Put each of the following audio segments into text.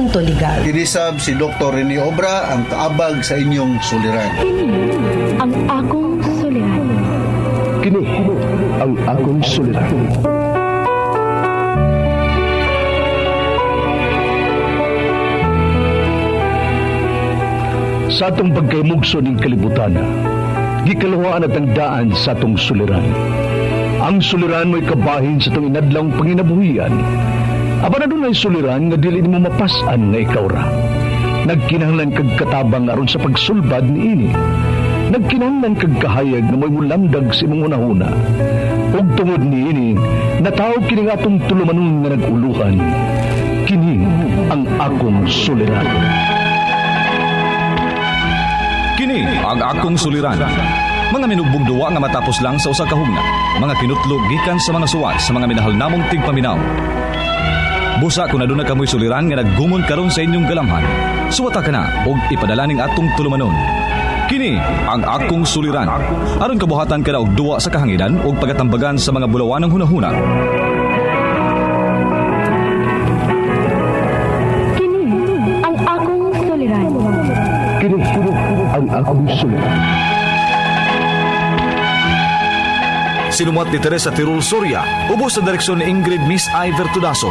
Punto Legal. Kinisab si Dr. Rene Obra ang kaabag sa inyong suliran. Kini ang akong suliran. Kini ang akong suliran. Sa atong pagkaymugso ning kalibutan, gikaluhaan at ang daan sa atong suliran. Ang suliran mo'y kabahin sa atong inadlawng panginabuhian. Apan adunay suliran nga dili nimo mapas-an nga ikaw ra. Nagkinahanglan kag katabang aron sa pagsulbad niini. Nagkinahanglan kag kahayag nga mo'y mulamdag sa imong hunahuna. Ug tungod niini, nataw kini nga atong tulumanon nga nag-uluhan. Kini ang akong suliran. Kini ang akong suliran. Mga minugbog duwa nga matapos lang sa usa ka hugna. Mga kinutlog gikan sa mga suwat sa mga minahal namong tigpaminaw. Busa kung aduna kamoy suliran nga naggumon karon sa inyong galamhan. Suwata ka na og ipadala ning atong tulumanon. Kini ang akong suliran. Aron kabuhatan ka na og duwa sa kahanginan og pagatambagan sa mga bulawanong hunahuna. Kini ang akong suliran. Kini ang akong suliran. Sinumuat ni Teresa Tirul Soria, ubos sa direksyon ni Ingrid Miss I. Vertudaso.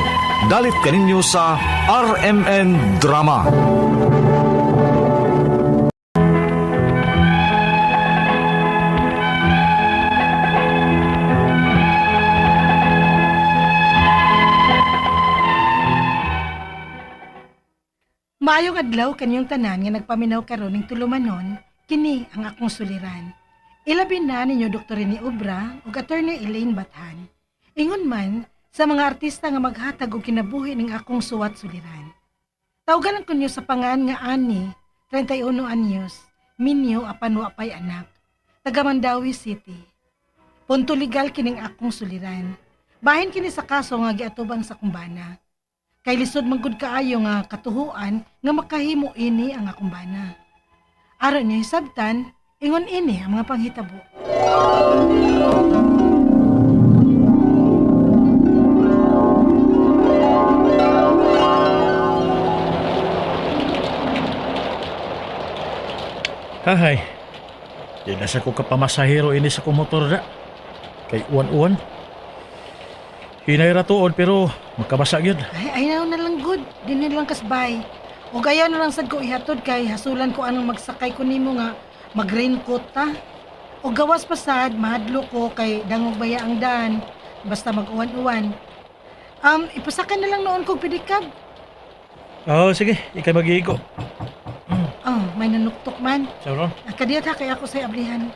Dalit kaninyo sa RMN Drama. Maayong adlaw kanyong tanan nga nagpaminaw karon ning tulumanon, kini ang akong suliran. Ilabi na ninyo Dr. Rene Obra ug Attorney Elaine Bathan. Ingon man sa mga artista nga maghatag og kinabuhi ning akong suwat suliran. Tawgalan ko niyo sa pangan nga ani, 31 anyos, minyo apan wa pay anak, taga Mandawi City. Punto legal kining akong suliran. Bahin kini sa kaso nga giatubang sa kumbana. Kay lisod man gud kaayo nga katuhuan nga makahimo ini ang akong bana. Aron niya hisabtan, ingon ini ang mga panghitabo. Hahay. Di na sa ko kapamasahero ini sa kong motor na. Kay uwan-uwan. Hinay ra tuod pero makabasa gyud. Ay, ayaw na lang good. Di na lang kasbay. O ayaw na lang sad ko ihatod kay hasulan ko anong magsakay ko nimo nga mag-raincoat ta. O gawas pa sad, mahadlo ko kay dangog baya ang daan. Basta mag-uwan-uwan. Ipasakay na lang noon kog pedicab. Oh, sige, ikay magiigo. Oh, may nanuktok man. Sauron. Ah, kadiyot ha, kay ako sa ablihan.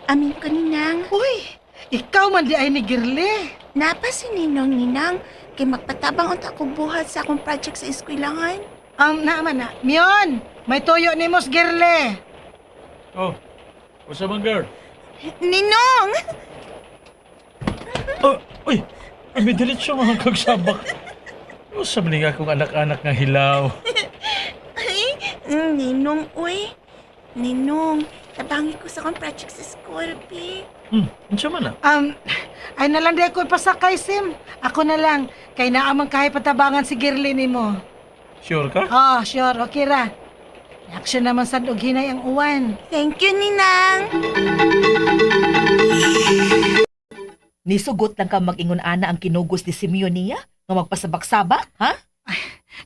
Amin ko, Ninang. Uy, ikaw man di ay ni Girle. Napa si Ninong, Ninang. Kay magpatabang unta ko buhat sa akong project sa eskwelahan. Naaman na. Mion, may toyo ni Mos Girle. Oh. Usa man girl? Ninong! Oh, uy. May diretso mga kagsabak. Usa man nga akong anak-anak nga hilaw. Ay, Ninong, uy. Ninong, tabangi ko sa akong project sa school, pi. Unsa man na? Ay na lang di ako ipasakay, Sim. Ako na lang. Kay naamang kahay patabangan si Girle ni mo. Sure ka? Oh, sure. Okay ra. Action naman sad og hinay ang uwan. Thank you, Ninang. Nisugot lang ka mag-ingon ana ang kinugos ni Simeon niya nga magpasabak-sabak, ha?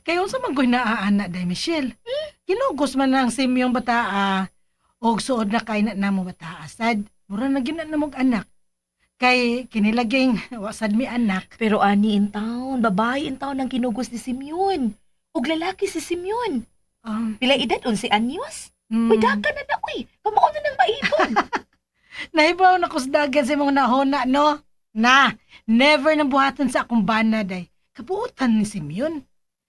Kay unsa man ko'y naaana day, Michelle? Kinugos man ang Sim yung bataa. Og suod na kay na namo bataa sad. Mura na gyud na namog anak. Kay kinilaging wa sad mi anak. Pero ani in town, babae in town ang kinugos ni Simeon. Ug lalaki si Simeon. Pila edad 11 anyos? Uy, daka na na, uy. Kamao na ng maibon. Nahibaw na kusdagan sa imong nahona, no? Na, never nang buhatan sa akong bana, day. Kapuutan ni Simeon.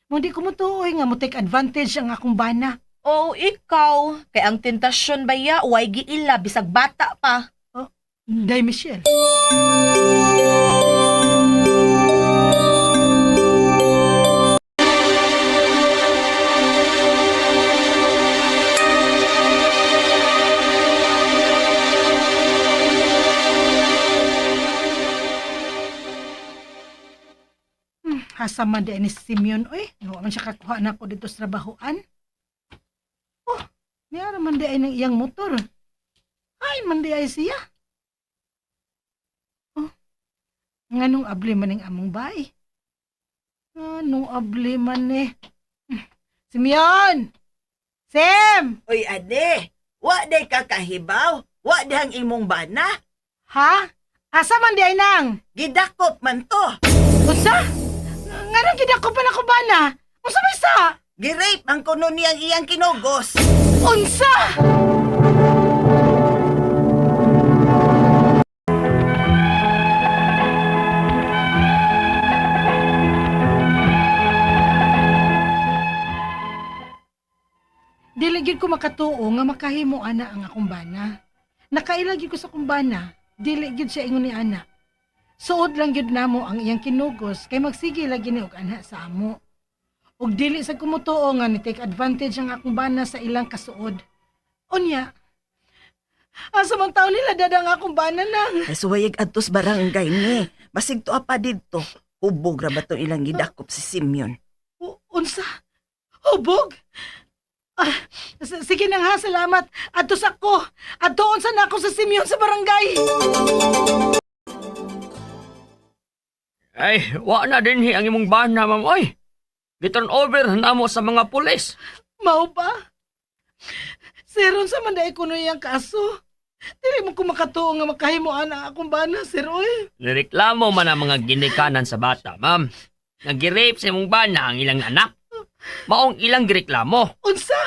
Mong di ko mutuoy nga mo take advantage ang akong bana. Oh, ikaw. Kay ang tentasyon ba ya, way giila, bisag bata pa. Day, Michelle. Asa man di ni Simeon, oy. Wa man siya kakuha na ako dito sa trabahoan. Oh, niara man di ay ng iyang motor. Ay, man di ay siya. Oh, nganong abli man ning among bay? Nganong abli man eh. Simeon! Sim! Uy, ade, wa day ka kahibaw. Wa dihang imong bana. Ha? Asa man di ay nang? Gidakop man to. Unsa? Nganong gidako pa na ko bana? Unsa may sa? Girape ang kuno niyang iyang kinugos. Unsa? Dili gyud ko makatuo nga makahimo ana ang akong bana. Nakaila gyud ko sa akong bana, dili gyud siya ingon ni ana. Suod lang gyud namo ang iyang kinugos kay magsige lagi ni og ana sa amo. Ug dili sa kumutuo nga ni take advantage ang akong bana sa ilang kasuod. Unya, asa man taon nila dada ang akong bana nang. Ay, suwayag adtos barangay ni. Basig to pa didto. Hubog ra ba tong ilang gidakop si Simeon? Unsa? Hubog? Ah, sige na nga, salamat. Adtos ako. Adtoon sa na ako sa Simeon sa barangay. Ay, wa na din hi ang imong bana, ma'am. Oy, giturn over na mo sa mga pulis. Mao ba? Sir, unsa man dai kuno iyang kaso? Dili mo ko makatuo nga makahimuan ang akong bana, sir, oy. Nireklamo man ang mga ginikanan sa bata, ma'am. Nag-rape sa imong bana ang ilang anak. Maong ilang gireklamo. Unsa?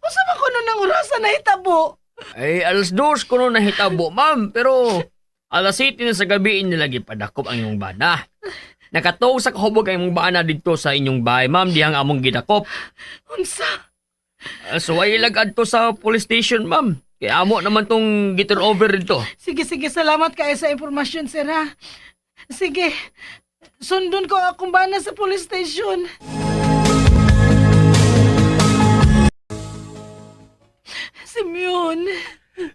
Unsa man kuno nang orasa na hitabo? Ay, 2:00 kuno nahitabo, ma'am. Pero 7:00 na sa gabi nila gipadakop ang imong bana. Nakatuo sa kahubog ang imong bana didto sa inyong bahay, ma'am. Dihang among gidakop. Unsa? So ay lag adto sa police station, ma'am. Kaya amo naman tong giturn over dito. Sige, sige, salamat kayo sa impormasyon, sir, ha? Sige, sundon ko akong bana sa police station. Simeon,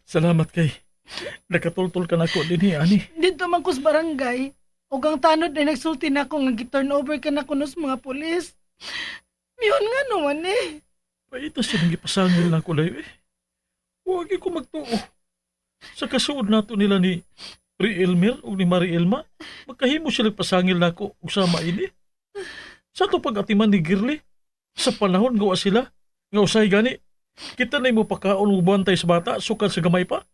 Salamat kay. Nakatultol ka na ako din ani. dito man ko sa barangay. Ug ang tanod ay nagsulti na ako nga gi-turn over ka na kuno sa mga pulis. Miyon nga naman eh. Paita siya nang gipasangil na ko layo eh. Huwag ko magtuo. Sa kasuod nato nila ni Ri Elmer o ni Mari Elma, magkahimo sila pasangil nako og sama ini. Sa to pag-atiman ni Girly, sa panahon gawa sila, nga usay gani, kita na mo pakaon og bantay sa bata, sukad sa gamay pa.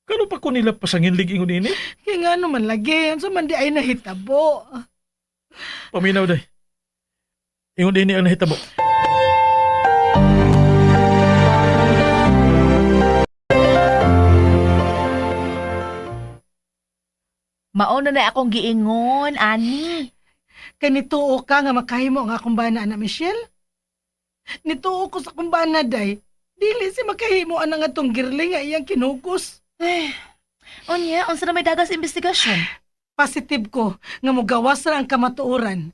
Kano pa ko nila pasangin ingon ini? Kaya nga naman lagi, unsa man di ay nahitabo. Paminaw day. Ingon din ang nahitabo. Mao na na akong giingon, ani. Kay nituo ka nga makahimo ang akong bana na Michelle? Nituo ko sa akong bana day. Dili si makahimo ang atong girling nga iyang kinugos. Eh, unya, unsa na may dagas investigasyon? Positive ko nga mogawas ra ang kamatuoran.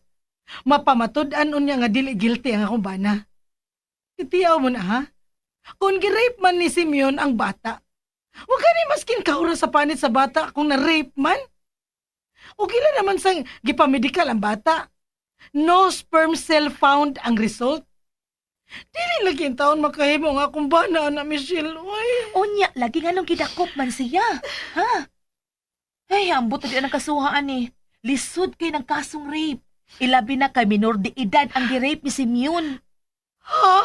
Mapamatud-an unya nga dili guilty ang akong bana. Itiyaw mo na ha? Kung gi-rape man ni Simeon ang bata, wa gani maskin kahura sa panit sa bata kung na-rape man. O gila naman sang gipamedikal ang bata. No sperm cell found ang result. Dili lagi ang taon makahimo ang akong bana na Michelle. Uy. Unya, lagi nga nung gidakop man siya. Ha? Ay, ambot na di ang kasuhaan eh. Lisod kay ng kasong rape. Ilabi na kay minor de edad ang gi-rape ni Simeon. Ha?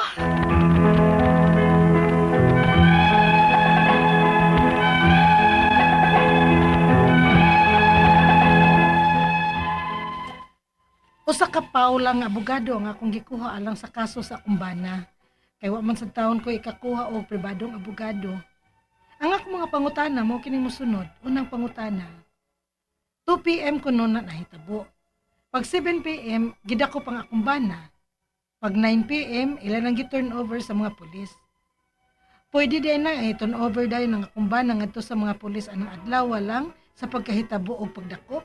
Usa ka paula nga abogado ang akong gikuha alang sa kaso sa akong bana. Kay wa man sa taon ko ikakuha og pribadong abogado. Ang akong mga pangutana mo kining mosunod. Unang pangutana. 2 PM ko noon na nahitabo. Pag 7 PM, gidako pang akong bana. Pag 9 PM, ilan ang gi-turn over sa mga pulis. Pwede din na i-turn over dayon ang akong bana ngadto sa mga pulis anang adlaw lang sa pagkahitabo og pagdakop.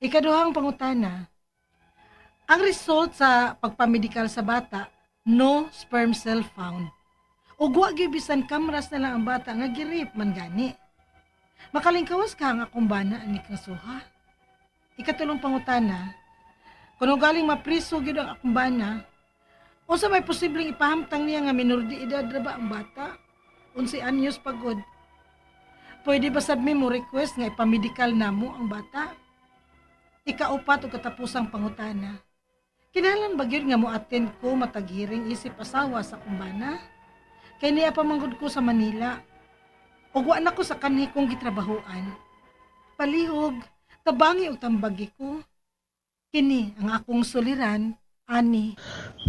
Ikaduhang pangutana, ang result sa pagpamedikal sa bata, no sperm cell found. Ug wa gyud bisan kamras na lang ang bata nga gi-rape man gani. Makalingkawas ka ang akong bana ani kang suha. Ikatulong pangutana, kung galing mapriso gyud ang akong bana, unsa may posibleng ipahamtang niya nga minor de edad ra ba ang bata? 11 anyos pagod. Pwede ba sad mi mo request nga ipamedikal namo ang bata? Ikaupat ug katapusang pangutana, kinahanglan ba gyud nga mo attend ko matag hearing isip asawa sa akong bana? Kay niya pa manggod ko sa Manila. Ug wa na ko sa kanhi kong gitrabahoan. Palihog, tabangi og tambagi ko. Kini ang akong suliran, ani.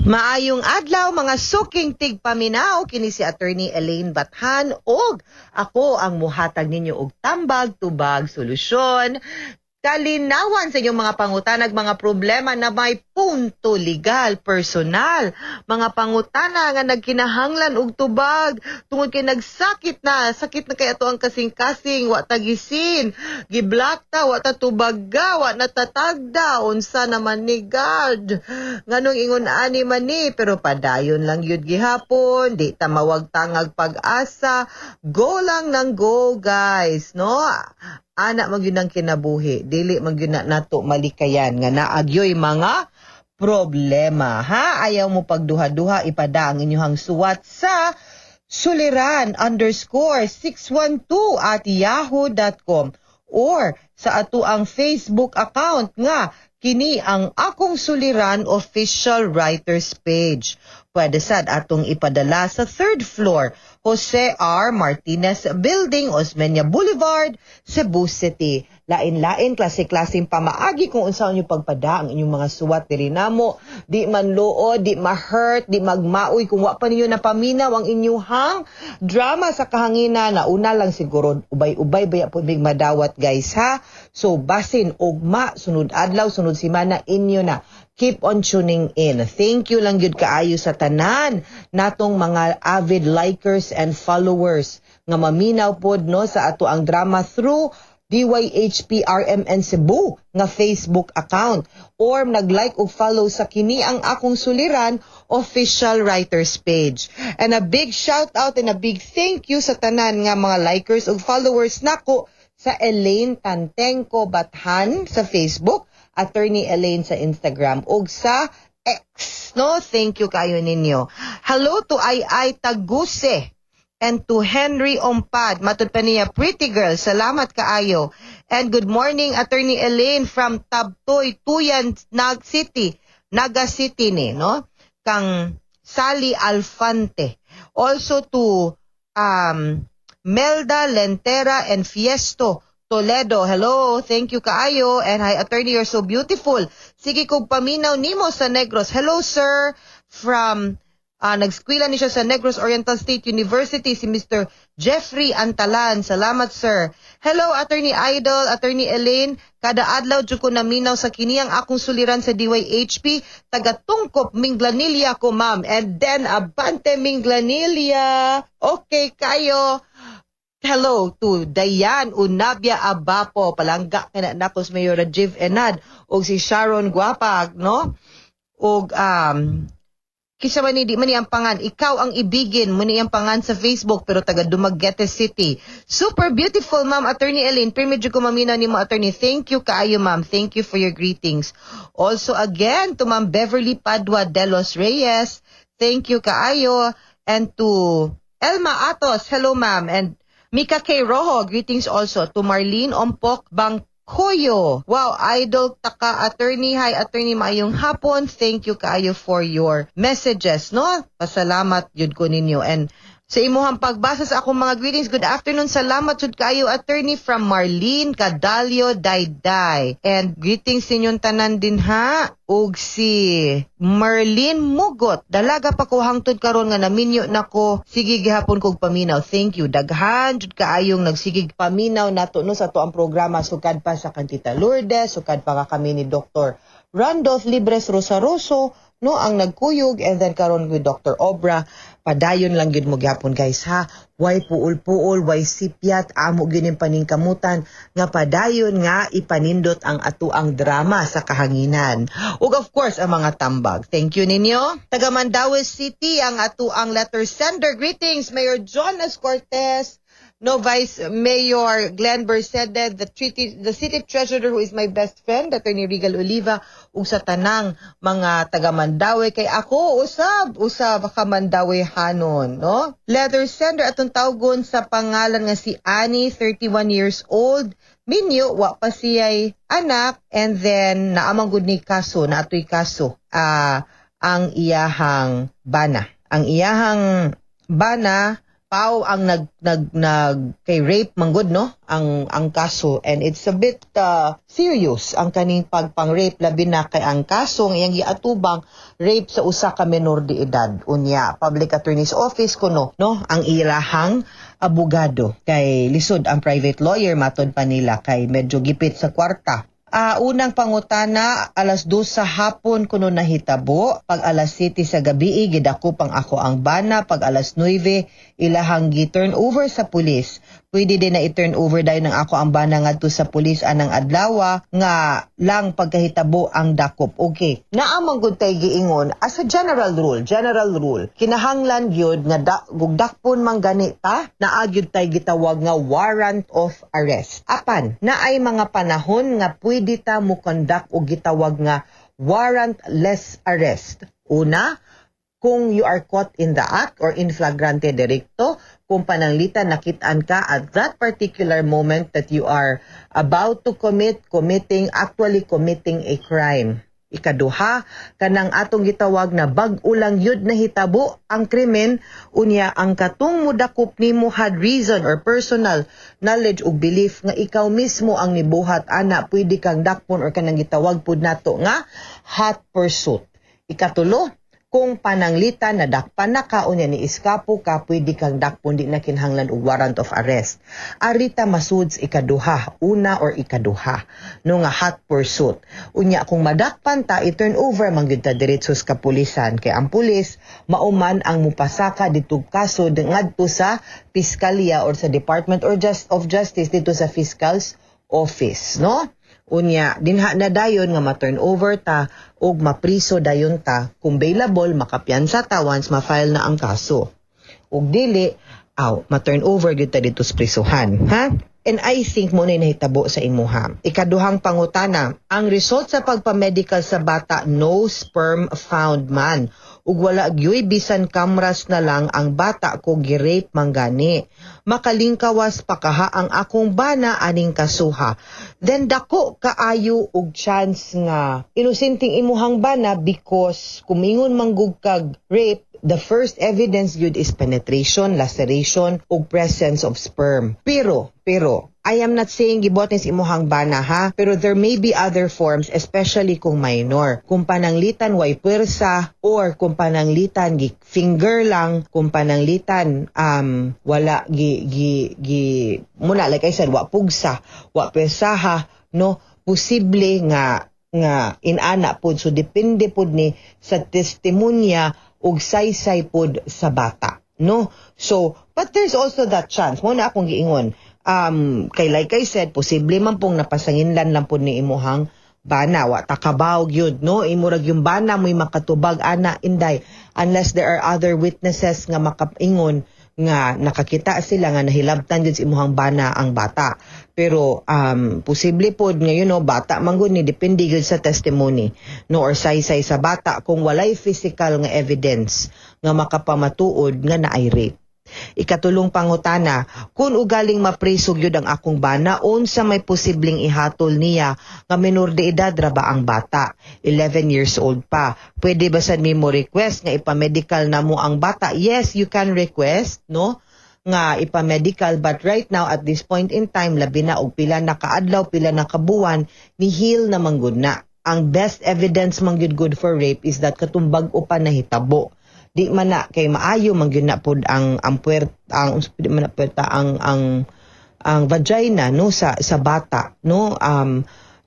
Maayong adlaw, mga suking tigpaminaw, kini si Attorney Elaine Bathan ug ako ang muhatag ninyo og tambag, tubag, solusyon, kalinawan sa inyong mga pangutanag, mga problema na may punto legal, personal, mga pangutana nga nagkinahanglan og tubag tungod kay nagsakit na, sakit na kay ato ang kasing-kasing, wa ta gisin, giblock ta, wa ta tubaga, wa na tatagda, unsa naman ni God? Nganong ingon ani man ni? Pero padayon lang yun gihapon, di ta mawagtangag pag-asa, go lang ng go, guys, no? Ana man gyud ang kinabuhi, dili man gyud na nato malikayan nga naagyoy mga problema, ha? Ayaw mo pagduha-duha, ipada ang inyong suwat sa suliran_612@yahoo.com or sa ato ang Facebook account nga Kini ang Akong Suliran Official Writers Page. Pwede sad atong ipadala sa third floor, Jose R. Martinez Building, Osmeña Boulevard, Cebu City. Lain-lain, klase-klaseng pamaagi kung unsa inyo pagpada ang inyong mga suwat diri namo. Di man luod, di ma-hurt, di magmaoy kung wa pa ninyo napaminaw ang inyong drama sa kahanginan. Nauna lang siguro, ubay-ubay baya po mig madawat, guys, ha. So basin ugma, sunod adlaw, sunod simana, inyo na. Keep on tuning in. Thank you lang gyud kaayo sa tanan natong mga avid likers and followers nga maminaw pod, no, sa ato ang drama through DYHPRMN Cebu nga Facebook account or nag-like ug follow sa Kini ang Akong Suliran Official Writers Page. And a big shout out and a big thank you sa tanan nga mga likers ug followers nako sa Elaine Tantengco Bathan sa Facebook, Attorney Elaine sa Instagram ug sa X. No, thank you kayo ninyo. Hello to Ay Ay Taguse and to Henry Ompad. Matud pa niya, pretty girl. Salamat kaayo. And good morning, Attorney Elaine from Tabtoy, Tuyan, Nag City. Naga City ni, no? Kang Sally Alfante. Also to Melda Lentera and Fiesto Toledo. Hello, thank you kaayo. And hi, Attorney, you're so beautiful. Sige kog paminaw nimo sa Negros. Hello, sir. From nagskwela ni siya sa Negros Oriental State University, si Mr. Jeffrey Antalan. Salamat, sir. Hello, Attorney Idol, Attorney Elaine. Kada adlaw jud ko naminaw sa Kini ang Akong Suliran sa DYHP. Taga Tungkop, Minglanilla ko, ma'am. And then, Abante Minglanilla. Okay, kayo. Hello to Dayan Unabia Abapo, palangga ka na nako si Mayor Rajiv Enad ug si Sharon Guapag, no? Ug kisa man ni, di man ni ang pangan, Ikaw ang Ibigin mo ni ang pangan sa Facebook pero taga Dumaguete City. Super beautiful, ma'am Attorney Elaine. Pero medyo kumaminaw ni mo, Attorney. Thank you kaayo, ma'am. Thank you for your greetings. Also again to Ma'am Beverly Padua de los Reyes. Thank you kaayo. And to Elma Atos, hello, ma'am. And Mika K. Rojo, greetings also to Marlene Ompok Bangkoyo. Wow, idol taka, Attorney. Hi, Attorney, maayong hapon. Thank you kaayo for your messages, no? Pasalamat yun ko ninyo. And sa imuhang pagbasa sa akong mga greetings, good afternoon. Salamat jud kaayo, Attorney, from Marlene Cadalio Dayday. And greetings ninyong tanan din ha. Ug si Marlene Mugot. Dalaga pa ko hangtod karon nga naminyo nako. Sige gihapon kog paminaw. Thank you. Daghan jud kaayong nagsigig paminaw nato, no, sa ato ang programa sukad pa sa Kantita Lourdes, sukad pa ka kami ni Dr. Randolph Libres Rosaroso, no, ang nagkuyog, and then karon with Dr. Obra. Padayon lang gyud mo gyapon, guys, ha. Way puol-puol, way sipyat, amo gyud ning paningkamutan nga padayon nga ipanindot ang atuang drama sa kahanginan ug of course ang mga tambag. Thank you ninyo. Taga Mandaue City ang atuang letter sender. Greetings, Mayor Jonas Cortez. No, Vice Mayor Glenn Bercede, the city treasurer who is my best friend, Attorney Regal Oliva, ug sa tanang mga taga Mandaue kay ako usab usab ka Mandaue hanon, no? Letter sender, atong tawgon sa pangalan nga si Annie, 31 years old, minyo, wa pa siya'y anak, and then naa man gud ni kaso, naatoy kaso ang iyahang bana. Ang iyahang bana pao ang nag nag nag kay rape manggod, no, ang kaso, and it's a bit serious ang kaning pagpang-rape, labi na kay ang kaso ang iyang giatubang, rape sa usa ka menor de edad. Unya public attorney's office kuno, no, ang ilahang abogado kay lisod ang private lawyer, matod pa nila, kay medyo gipit sa kwarta. Unang pangutana, alas 2 sa hapon kuno nahitabo. Pag alas 7 sa gabi, gidakop ang ako ang bana. Pag alas 9, ilahang gi-turn over sa pulis. Pwede din na i-turn over dayon ang ako ang bana ngadto sa pulis anang adlawa nga lang pagkahitabo ang dakop? Okay. Naa man gud tay giingon as a general rule, kinahanglan gyud nga gugdakpon man gani ta, naa gyud tay gitawag nga warrant of arrest. Apan, naay mga panahon nga pwede ta mo conduct og gitawag nga warrantless arrest. Una, kung you are caught in the act or in flagrante delicto, kung pananglitan nakitaan ka at that particular moment that you are about to commit, committing, actually committing a crime. Ikaduha, kanang atong gitawag na bag-o lang yun nahitabo ang krimen, unya ang katong mudakop nimo had reason or personal knowledge ug belief nga ikaw mismo ang nibuhat ana, pwede kang dakpon or kanang gitawag pud nato nga hot pursuit. Ikatulo, kung pananglitan nadakpan na ka unya ni iskapo ka, pwede kang dakpon, di na kinahanglan og warrant of arrest. Arita masuds ikaduha, una or ikaduha, no, nga hot pursuit. Unya kung madakpan ta, i-turn over man gyud ta diretso sa kapulisan kay ang pulis mauman ang mupasaka dito kaso ngadto sa piskalya or sa Department or just of Justice dito sa fiscal's office, no? Unya, dinha na dayon nga ma-turn over ta ug mapriso dayon ta. Kung bailable, makapiyansa ta once ma-file na ang kaso. Ug dili, aw, ma-turn over gyud ta dito sa prisuhan, ha? And I think mo na nahitabo sa imuha. Ikaduhang pangutana, ang result sa pagpa-medical sa bata, no sperm found man. Ug wala gyuy bisan kamras na lang ang bata ko gi-rape manggani. Makalingkawas pa kaha ang akong bana aning kasuha? Then dako kaayo og chance nga inosenteng imuhang bana because kumingon manggug kag rape, the first evidence gyud is penetration, laceration, ug presence of sperm. Pero, I am not saying gibuhat ni sa imuhang bana, ha, pero there may be other forms, especially kung minor. Kung pananglitan way puwersa or kung pananglitan gi finger lang, kung pananglitan wala gi gi gi muna, like I said, wa pugsa, wa puwersaha, no, posible nga inana pod. So depende pod ni sa testimonya ug saysay pod sa bata, no? So but there's also that chance mo na akong giingon, kay like I said, posible man pong napasanginlan lang pod ni imuhang bana, wa ta kabaw gyud, no? Imurag yung bana mo'y makatubag ana, inday, unless there are other witnesses nga makaingon nga nakakita sila nga nahilabtan gyud sa imuhang bana ang bata. Pero posible pod nga bata man gud ni, depende gyud sa testimony, no, or saysay sa bata kung walay physical nga evidence nga makapamatuod nga naay rape. Ikatulong pangutana, kung ugaling mapriso gyud ang akong bana, unsa may posibleng ihatol niya nga minor de edad ra ba ang bata? 11 years old pa. Pwede ba sad mo request nga ipamedical na mo ang bata? Yes, you can request, no, nga ipamedical, but right now, at this point in time, labi na og pila na kaadlaw, pila na kabuwan, ni heal na manggud na. Ang best evidence man gyud good for rape is that katong bag-o pa nahitabo. Di man na kay maayo man gyud na pod ang puwerta, ang di man na puwerta, ang vagina, no, sa bata, no?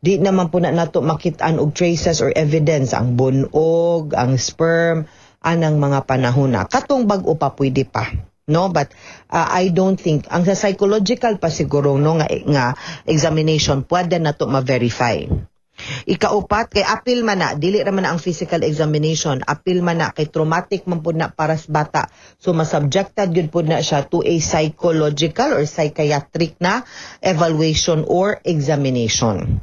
Di naman po na nato makit-an og traces or evidence ang bunog, ang sperm anang mga panahon na katong bag-o pa, pwede pa, no? But I don't think ang sa psychological pa siguro, no, nga examination pwede na to ma-verify. Ikaupat, kay apil man na, dili ra man na ang physical examination, apil man na kay traumatic man pud na para sa bata. So masubjected gyud pud na siya to a psychological or psychiatric na evaluation or examination.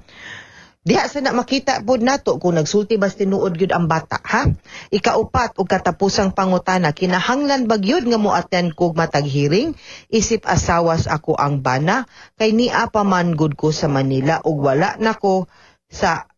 Diha sa na makita pod nato kung nagsulti bas tinuod gyud ang bata, ha? Ikaupat ug katapusang pangutana, kinahanglan ba gyud nga mo-attend kog matag hearing isip asawas ako ang bana kay nia pa man gud ko sa Manila ug wala nako sa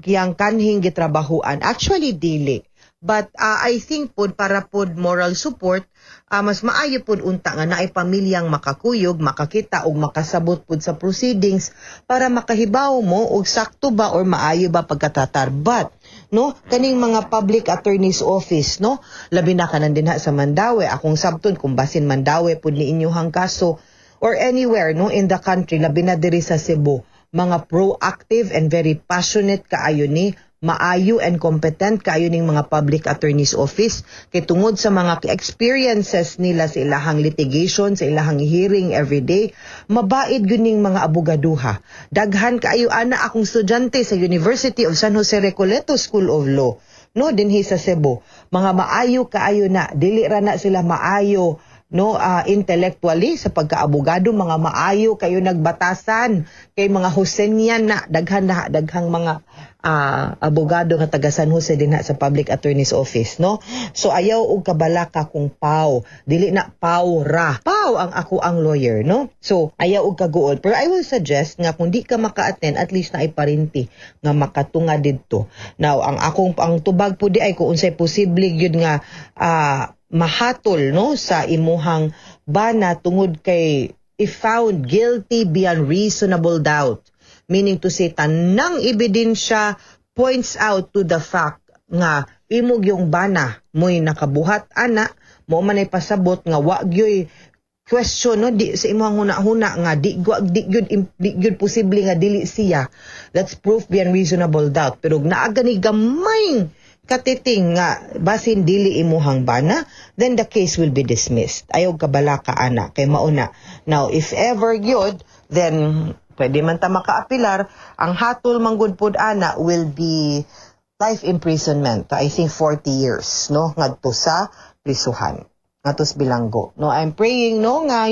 giyang kanhing gitrabahuan? Actually, dili. But I think pod para pod moral support, mas maayo pod unta nga naay pamilyang makakuyog, makakita ug makasabot pod sa proceedings para makahibaw mo og sakto ba or maayo ba pagkatratar. But no, kaning mga public attorney's office, no, labi na kanan dinha sa Mandaue, akong sabton kung basin Mandaue pud ni inyuhang kaso or anywhere, no, in the country, labi na diri sa Cebu, mga proactive and very passionate kaayo ni, maayo and competent kaayo ning mga public attorney's office kay tungod sa mga experiences nila sa ilahang litigation, sa ilahang hearing every day, mabait gyud ning mga abogaduha. Daghan kaayo ana akong estudyante sa University of San Jose Recoleto School of Law, no, dinhi sa Cebu. Mga maayo kaayo na, dili ra na sila maayo, no, intellectually sa pagkaabogado, mga maayo kayo nagbatasan kay mga Josenian na. Daghan na, daghang mga abogado nga taga San Jose dinha sa public attorney's office, no? So ayaw og kabalaka kung PAO, dili na PAO ra, PAO ang ako ang lawyer, no? So ayaw og kaguol, pero I will suggest nga kung di ka maka-attend, at least naay parinti nga makatunga didto. Now, ang akong ang tubag po di ay kung unsay posible gyud nga mahatol, no, sa imuhang bana, tungod kay if found guilty beyond reasonable doubt, meaning to say tanang ebidensya points out to the fact nga imong yung bana mo'y nakabuhat ana, mo man ay pasabot nga wa gyoy question, no, di sa imong huna-huna nga di gyud posible nga dili siya, that's proof beyond reasonable doubt. Pero naa gani gamay katiting nga basin dili imuhang bana, then the case will be dismissed. Ayaw kabalaka ana kay mauna. Now, if ever gyud, then pwede man ta makaapilar. Ang hatol manggod pod ana will be life imprisonment, I think 40 years, no, ngadto sa prisuhan, ngadto sa bilanggo, no? I'm praying, no, nga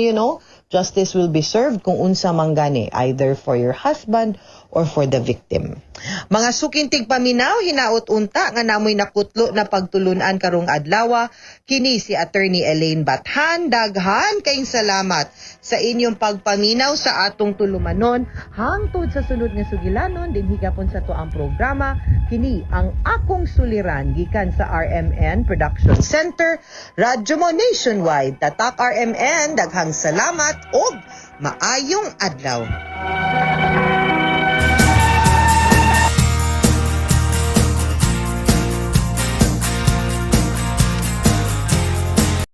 justice will be served kung unsa man gani, either for your husband or for the victim. Mga suking tigpaminaw, hinaot unta nga namoy nakutlo na pagtulunan karong adlaw. Kini si Attorney Elaine Bathan. Daghan kayong salamat sa inyong pagpaminaw sa atong tulumanon. Hangtod sa sunod nga sugilanon dinhi gapon sa atoang programa. Kini ang Akong Suliran gikan sa RMN Production Center, Radyo Mo Nationwide. Tatak RMN, daghang salamat ug maayong adlaw.